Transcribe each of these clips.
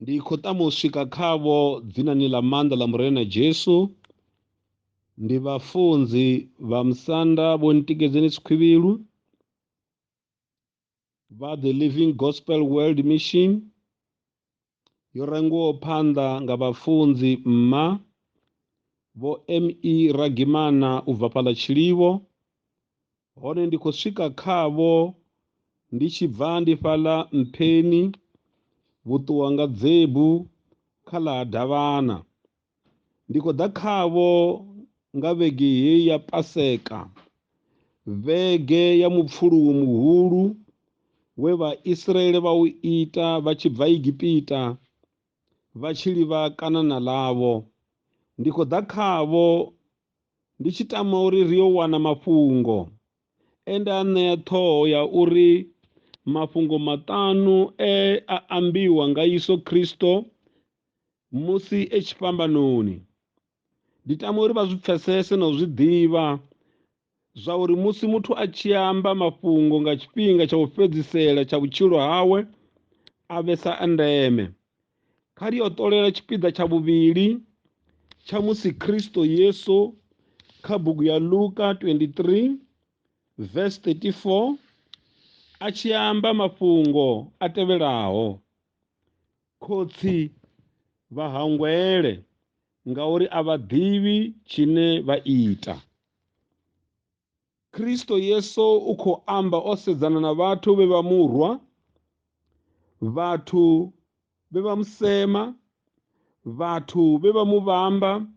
Ndi khou tama u swika khavho dzinani ḽa maanḓa ḽa Murena Jesu. Ndi vhafunzi vha musanda Vho Ntikedzeni Sikhwivhilu vha The Living Gospel World Mission yo rangwaho phanḓa nga vhafunzi Mma Vho ME Ragimana u bva fhaḽa Tshilivho. Hone ndi khou swika khavho ndi tshi bva ndi fhaḽa Mpheni vhuṱuwa nga Dzebu kha ḽa Davhana. Ndi khou ḓa khavho nga vhege heyi ya Paseka, vhege ya mupfuluwo muhulu we Vhaisraele vha u ita vha tshi bva Egipita vha tshi livha Kanana ḽavho. Ndi khou ḓa khavho ndi tshi tama uri ri yo wana mafhungo e nda a ṋea ṱhoho ya uri mafhungo maṱanu e a ambiwa nga Yesu Kristo musi e tshifhambanoni. Ndi tama uri vha zwi pfesese na u zwi ḓivha zwa uri musi muthu a tshi amba mafhungo nga tshifhinga tsha u fhedzisela tsha vhutshilo hawe a vhesa a ndeme. Kha ri yo ṱolela tshipiḓa tsha vhuvhili tsha musi Kristo Yesu kha bugu ya Luka 23 verse 34 a tshi amba mafhungo a tevhelaho. Khotsi, vha hangwele, ngauri a vha ḓivhi tshine vha ita. Kristo Yesu u khou amba o sedzana na vhathu vhe vha mu rwa, vhathu vhe vha mu sema, vhathu vhe vha mu vhamba,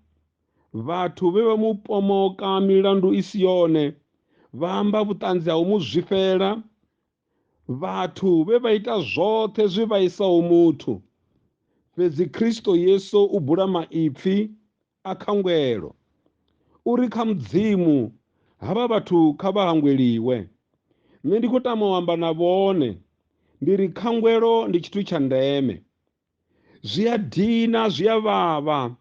vhathu vhe vha mu pomoka milandu i si yone, vha amba vhuṱanzi ha u mu zwifhela, vhathu vhe vha ita zwoṱhe zwi vhaisaho muthu. Fhedzi Kristo Yesu u bula maipfi a khangwelo, uri kha Mudzimu havha vhathu kha vha hangweliwe. Nṋe ndi khou tama u amba na vhone, ndi ri khangwelo ndi tshithu tsha ndeme. Zwi a dina, zwi a vhavha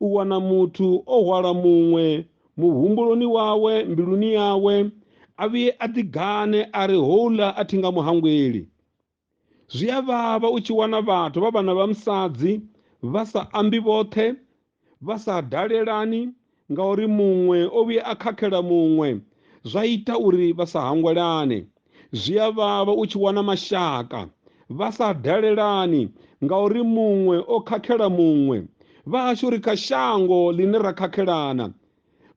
u wana muthu o hwala muṅwe muhumbuloni wawe, mbiluni yawe, a vhuye a ḓigane a ri houḽa a thi nga mu hangweli. Zwi a vhavha u tshi wana vhathu vha vhana vha musadzi vha sa ambi vhoṱhe, vha sa dalelani ngauri muṅwe o vhuya a khakhela muṅwe, zwa ita uri vha sa hangwelane. Zwi a vhavha u tshi wana mashaka vha sa dalelani ngauri muṅwe o khakhela muṅwe. Vha hashu ri kha shango ḽine ra khakhelana.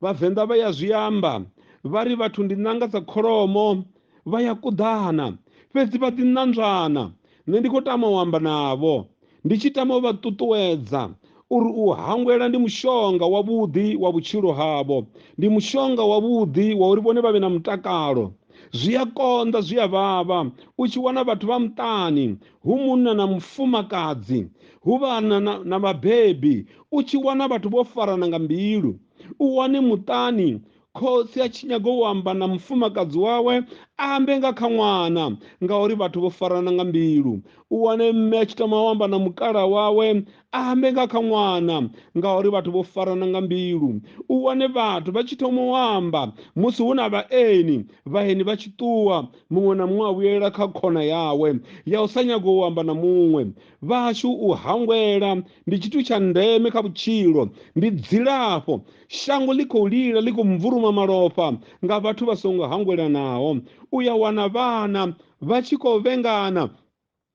Vhavenḓa vha ya zwi amba vha ri vhathu ndi ṋanga dza kholomo, vha ya kuḓana, fhedzi vha ḓi ṋanzwana. Nṋe ndi khou tama u amba navho, ndi tshi tama u vha ṱuṱuwedza uri u hangwela ndi mushonga wavhuḓi wa vhutshilo havho, ndi mushonga wavhuḓi wa uri vhone vha vhe na mutakalo. Zwi a konḓa, zwi a vhavha u tshi wana vhathu vha muṱani, hu munna na mufumakadzi, hu vhana na vhabebi, u tshi wana vhathu vho farana nga mbilu. U wane muṱani khotsi a tshi nyaga u amba na mufumakadzi wawe a ambe nga kha ṅwana ngauri vhathu vho farana nga mbilu. U wane mme a tshi tama u amba na mukala wawe a ambe nga kha ṅwana ngauri vhathu vho farana nga mbilu. U wane vhathu vha tshi thoma u amba musi hu na vhaeni, vhaeni vha tshi ṱuwa muṅwe na muṅwe a vhuyelela kha khona yawe ya u sa nyaga u amba na muṅwe. Vhashu u hangwela ndi tshithu tsha ndeme kha vhutshilo, ndi dzilafho. Shango ḽi khou lila, ḽi khou mvuruma malofha nga vhathu vha songo hangwelanaho. U ya wana vhana vha tshi khou vhengana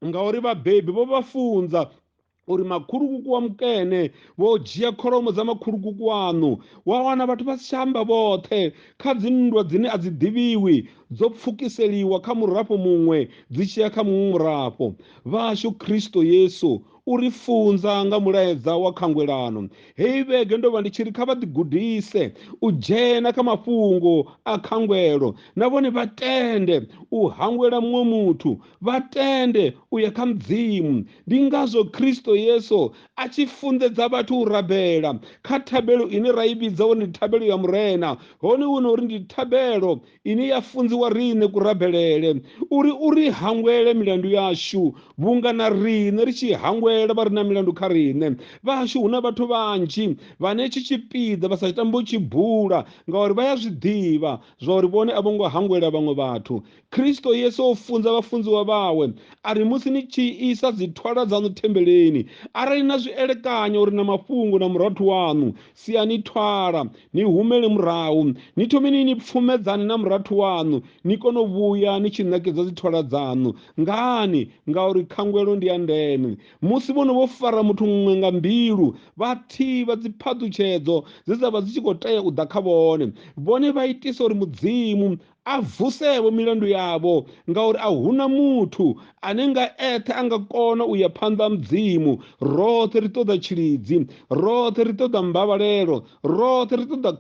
ngauri vhabebi vho vha funza uri makhulukuku wa mukene vho dzhia kholomo dza makhulukuku waṋu. Wa wana vhathu vha si tsha amba vhoṱhe kha dzinndwa dzine a dzi ḓivhiwi dzo pfukiseliwa kha murafho muṅwe dzi tshi ya kha muṅwe murafho. Vhashu Kristo Yesu u ri funza nga mulaedza wa khangwelano. Heyi vhege ndo vha ndi tshi ri kha vha ḓigudise u dzhena kha mafhungo a khangwelo, na vhone vha tende u hangwela muṅwe muthu, vha tende u ya kha Mudzimu. Ndi ngazwo Kristo Yesu a tshi funḓedza vhathu u rabela kha thabelo ine ra i vhidza uri ndi thabelo ya Murena, hone hu no uri ndi thabelo ine ya funziwa riṋe kurabelele, uri u ri hangwele milandu yashu vhunga na riṋe ri tshi hangwela. hangwela vha re na milandu kha riṋe. Vhashu hu na vhathu vhanzhi vhane tshi tshipiḓa vha sa tambe u tshi bula, ngauri vha ya zwi ḓivha zwa uri vhone a vho ngo hangwela vhaṅwe vhathu. Kristo Yesu o funza vhafunziwa vhawe a ri, musi ni tshi isa dzithwala dzaṋu thembeleni, arali na zwi elekanya uri na mafhungo na murathu waṋu, siani thwala, ni humele murahu, ni thome ni pfumedzane na murathu waṋu, ni kone u vhuya ni tshi ṋekedza dzithwala dzaṋu. Ngani? Ngauri khangwelo ndi ya ndeme. Musi vhono vho fara muthu muṅwe nga mbilu, vha thivha dziphaṱhutshedzo dze dza vha dzi tshi khou tea u ḓa kha vhone. Vhone vha itisa uri Mudzimu a vusevho milandu yavho, ngauri a huna muthu ane nga eṱhe a nga kona u ya phanḓa ha Mudzimu. Roṱhe ri ṱoḓa tshilidzi, roṱhe ri ṱoḓa mbavhalelo, roṱhe ri ṱoḓa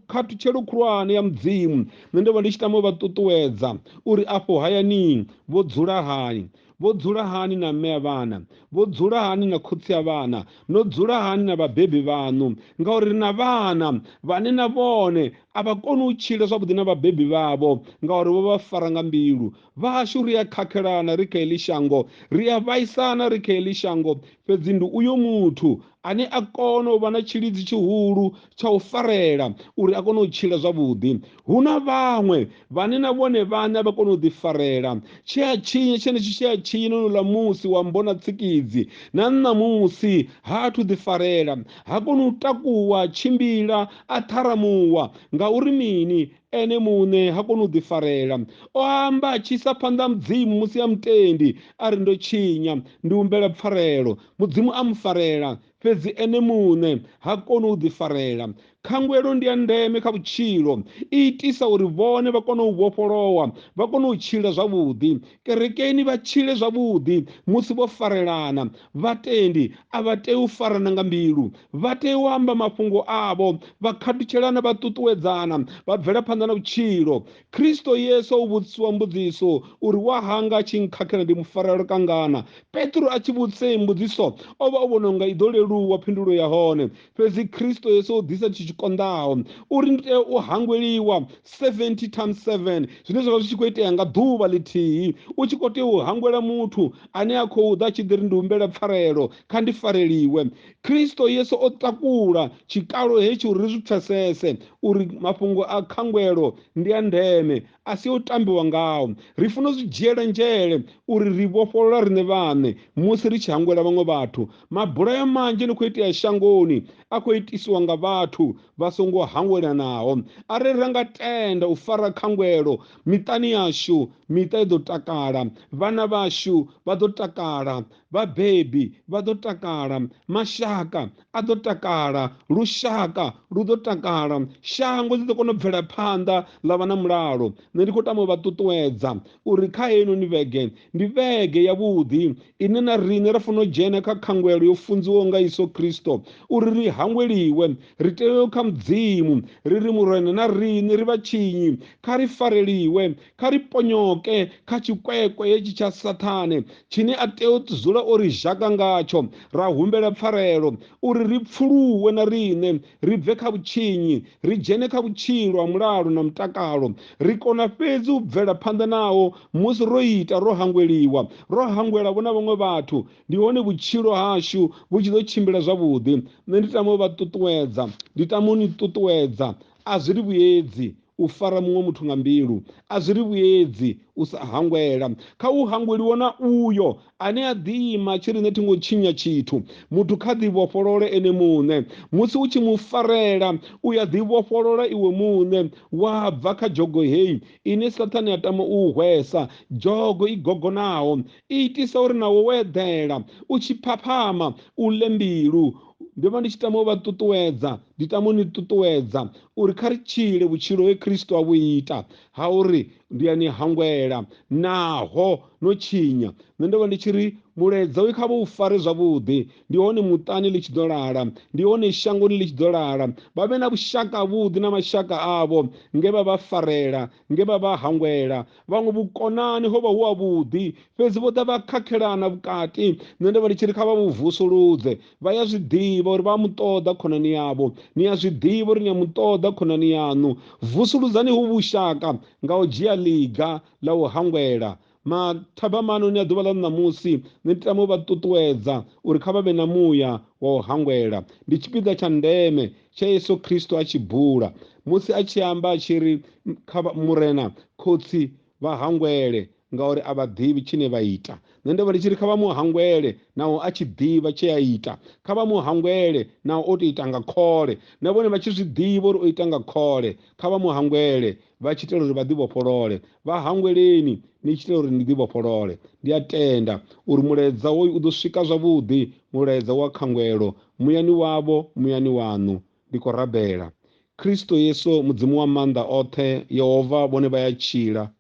khathutshelo khulwane ya Mudzimu. Nṋe ndo vha ndi tshi tama u vha ṱuṱuwedza uri afho hayani vho dzula hani, vho dzula hani na mme a vhana, vho dzula hani na khotsi a vhana, no dzula hani na vhabebi vhaṋu, ngauri ri na vhana vhane na vhone a vha koni u tshila zwavhuḓi na vhabebi vhavho, ngauri vho vha fara nga mbilu. Vhashu ri a khakhelana ri kha heḽi shango, ri a vhaisana ri kha heḽi shango, fhedzi ndi uyo muthu ane a kona u vha na tshilidzi tshihulu tsha u farela uri a kone u tshila zwavhuḓi. Hu na vhaṅwe vhane na vhone vhaṋe a vha koni u ḓifarela. Tshi a tshinya tshenetshi tshi a tshinya honouḽa musi wa mbona tsikidzi, na ṋamusi ha athu ḓifarela, ha koni u takuwa, tshimbila, a ṱharamuwa. Ngauri mini? Ene muṋe ha koni u ḓifarela. O amba a tshi isa phanḓa Mudzimu musi a mutendi, a ri ndo tshinya, ndi humbela pfarelo. Mudzimu a mu farela, fhedzi ene muṋe ha koni u ḓifarela. Khangwelo ndi ya ndeme kha vhutshilo, i itisa uri vhone vha kone u vhofholowa, vha kone u tshila zwavhuḓi. Kerekeni vha tshile zwavhuḓi musi vho farelana. Vhatendi a vha tei u farana nga mbilu, vha tea u amba mafhungo avho, vha khathutshelana, vha ṱuṱuwedzana, vha bvela phanḓa na vhutshilo. Kristo Yesu o vhudzisiwa mbudziso uri wa hanga a tshi nkhakhela ndi mu farela kangana. Petro a tshi vhudzisa iyi mbudziso o vha o vhona unga i ḓo leluwa phindulo ya hone, fhedzi Kristo Yesu o ḓisa tshithu tshi konḓaho uri ndi tea u hangweliwa 70 times 7, zwine zwa vha zwi tshi khou itea nga ḓuvha ḽithihi. U tshi khou tea u hangwela muthu ane a khou ḓa tshi ḓi ri ndi humbela pfarelo, kha ndi fareliwe. Kristo Yesu o takula tshikalo hetshi uri ri zwi pfesese uri mafhungo a khangwelo ndi a ndeme, a si o tambiwa ngao. Ri funa u zwi dzhiela nzhele uri ri vhofholola riṋe vhaṋe musi ri tshi hangwela vhaṅwe vhathu. Mabulayo manzhi no khou itea shangoni a khou itisiwa nga vhathu vha songo hangwelanaho. Arali ra nga tenda u fara khangwelo miṱani yashu, miṱa i ḓo takala, vhana vhashu vha ḓo takala, vhabebi vha ḓo takala, mashaka a ḓo takala, lushaka lu ḓo takala, shango ḽi ḓo kona u bvela phanḓa ḽa vha na mulalo. Nṋe ndi khou tama u vha ṱuṱuwedza uri kha heinoni vhege ndi vhege yavhuḓi ine na riṋe ra funa u dzhena kha khangwelo yo funziwaho nga Yesu Kristo uri ri hangweliwe. Ri tea u kha Mudzimu ri ri Murena na riṋe ri vhatshinyi, kha ri fareliwe, kha ri ponyoke kha tshikwekwe hetshi tsha Sathane tshine a tea u dzula o ri zhaka ngatsho, ra humbela pfarelo uri ri pfuluwe na riṋe ri bve kha vhutshinyi ri dzhene kha vhutshilo ha mulalo na mutakalo. Ri kona fhedzi u bvela phanḓa naho musi ro ita ro hangweliwa, ro hangwela vho na vhaṅwe vhathu, ndi hone vhutshilo hashu vhu tshi ḓo tshimbila zwavhuḓi. Nṋe ndi tama u vha ṱuṱuwedza, ndi tama u ni ṱuṱuwedza, a zwi ri vhuyedzi u fara muṅwe muthu nga mbilu, a zwi ri vhuyedzi u sa hangwela. Kha u hangweliwa na uyo ane a ḓi ima tshi ri nṋe thi ngo tshinya tshithu, muthu kha ḓi vhofholole ene muṋe. Musi u tshi mu farela u ya ḓi vhofholola iwe muṋe, wa bva kha dzhogo heyi ine Sathane a tama u hwesa, dzhogo i gogonaho i itisa uri nawo wo eḓela u tshi phaphama u ḽe mbilu. Ndo vha ndi tshi tama u vha ṱuṱuwedza, ndi tama u ni ṱuṱuwedza uri kha ri tshile vhutshilo he Kristo a vhu ita, ha uri ndi a ni hangwela naho no tshinya. Nṋe ndo vha ndi tshi ri mulaedza uyu kha vha u fare zwavhuḓi, ndi hone muṱani ḽi tshi ḓo lala, ndi hone shangoni ḽi tshi ḓo lala, vha vhe na vhushaka havhuḓi na mashaka avho nge vha vha farela, nge vha vha hangwela. Vhaṅwe vhukonani ho vha hu havhuḓi, fhedzi vho ḓa vha khakhelana vhukati. Nṋe ndo vha ndi tshi ri kha vha vhu vusuludze. Vha ya zwi ḓivha uri vha mu ṱoḓa khonani yavho, ni a zwi ḓivha uri ni a mu ṱoḓa khonani yaṋu. Vusuludzani hu vhushaka nga u dzhia ḽiga ḽa u hangwela. Mathabamanoni a ḓuvha ḽa ṋamusi, nṋe ndi tama u vha ṱuṱuwedza uri kha vha vhe na muya wa u hangwela. Ndi tshipiḓa tsha ndeme tshe Yesu Kristo a tshi bula musi a tshi amba a tshi ri kha Murena, Khotsi, vha hangwele, ngauri a vha ḓivhi tshine vha ita. Nṋe ndo vha ndi tshi ri kha vha mu hangwele naho a tshi ḓivha tshe a ita, kha vha mu hangwele naho o tou ita nga khole, na vhone vha tshi zwi ḓivha uri o ita nga khole, kha vha mu hangwele vha tshi itela uri vha ḓivhofholole. Vha hangweleni ni tshi itela uri ni ḓivhofholole. Ndi a tenda uri mulaedza hoyu u ḓo swika zwavhuḓi, mulaedza wa khangwelo muyani wavho, muyani waṋu. Ndi khou rabela. Kristo Yesu, Mudzimu wa maanḓa oṱhe, Yehova, vhone vha ya tshila.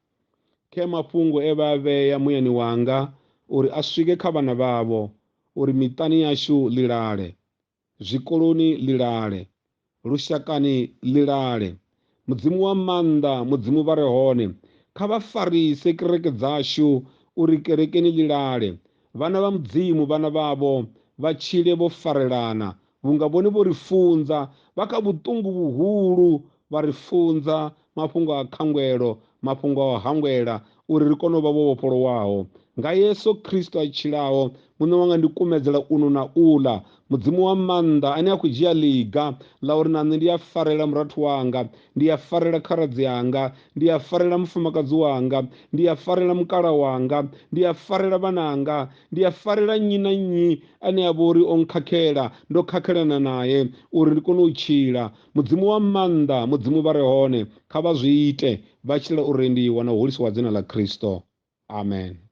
Khe mafhungo e vha a vhea muyani wanga uri a swike kha vhana vhavho, uri miṱani yashu ḽi lale, zwikoloni ḽi lale, lushakani ḽi lale. Mudzimu wa maanḓa, Mudzimu vha re hone, kha vha farise kereke dzashu uri kerekeni ḽi lale. Vhana vha Mudzimu, vhana vhavho, vha tshile vho farelana, vhunga vhone vho ri funza vha kha vhuṱungu vhuhulu, vha ri funza mafhungo a khangwelo, mafhungo a u hangwela, uri ri kone u vha vho vhofholowaho. Nga Yesu Kristo a tshilaho, Muṋe wanga, ndi kumedzela uno na uḽa, Mudzimu wa maanḓa, ane a khou dzhia ḽiga ḽa uri na nṋe ndi a farela murathu wanga, ndi a farela khaladzi anga, ndi a farela mufumakadzi wanga, ndi a farela mukala wanga, ndi a farela vhananga, ndi a farela nnyi na nnyi ane a vha uri o nkhakhela, ndo khakhelana nae, uri ndi kone u tshila. Mudzimu wa maanḓa, Mudzimu vha re hone, kha vha zwi ite, vha tshi itela u rendiwa na u hulisiwa dzina ḽa Kristo. Amen.